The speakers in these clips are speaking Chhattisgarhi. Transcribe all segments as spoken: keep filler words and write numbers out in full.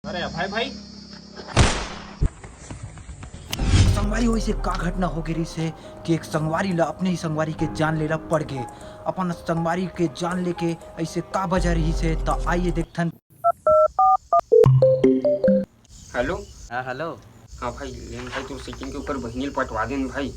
अरे भाई भाई। संगवारी हो, ऐसे का घटना हो गे रिहिस हे कि एक संगवारी ला अपने ही संगवारी के जान लेला पड़ गे। अपन संगवारी के जान लेके ऐसे का वजह रिहिस हे, त आइए देखथन। हेलो। हाँ हेलो। हाँ भाई, लेन भाई, तोर सेटिंग के ऊपर बहिनी ल पटवा देन भाई।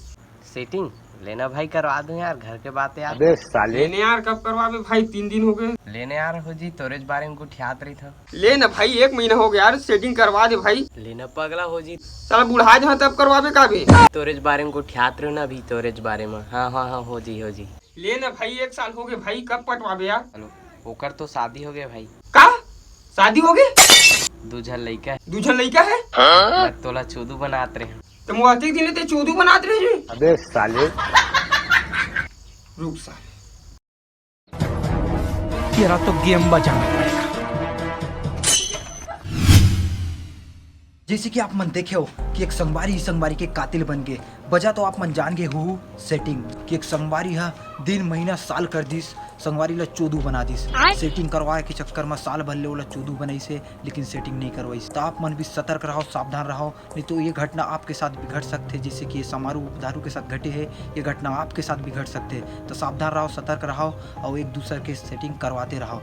सेटिंग लेना भाई, करवा दूं यार, घर के बात यार। अबे साले। लेने यार, कब करवाबे भाई? तीन दिन हो गए। लेने यार हो जी, तोरेज बारे में गोठियात रहिथंव। ले ना भाई, एक महीना हो गया यार, सेटिंग करवा दे भाई। लेना पगला हो जी। साला बुढ़ा जहाँ तब करवाबे का बे? तोरेज बारे में गोठियात रहिथंव ना अभी, तोरेज बारे में। हाँ हाँ हाँ, हो जी हो जी। ले ना भाई, एक साल हो गए भाई, कब पटवाबे यार? हेलो, ओकर तो शादी हो गए भाई। का? शादी हो गए? दू झन लइका है। दू झन लइका है? मैं तोला चोदू बनात रहे। तो मुआती दिन ते चोदू बनात रहे जी। अबे साले। रुक साले। तेरा तो गेम बजाना पड़ेगा। जैसे कि आप मन देखे हो कि एक संगवारी ही संगवारी के कातिल बन गए। वजह तो आप मन जान गए हो, सेटिंग। कि एक संगवारी हा दिन महीना साल कर दिस, संगवारी ला चोदू बना दिस। सेटिंग करवाए के चक्कर में साल भर ले ओला चोदू बनाइस हे, लेकिन सेटिंग नहीं करवाइस। तो आप मन भी सतर्क रहो, सावधान रहो, नहीं तो ये घटना आपके साथ भी घट सकते। जैसे कि ये समारू दारू के साथ घटे है, ये घटना आपके साथ भी घट सकते। तो सावधान रहो, सतर्क रहो और एक दूसरे के सेटिंग करवाते रहो।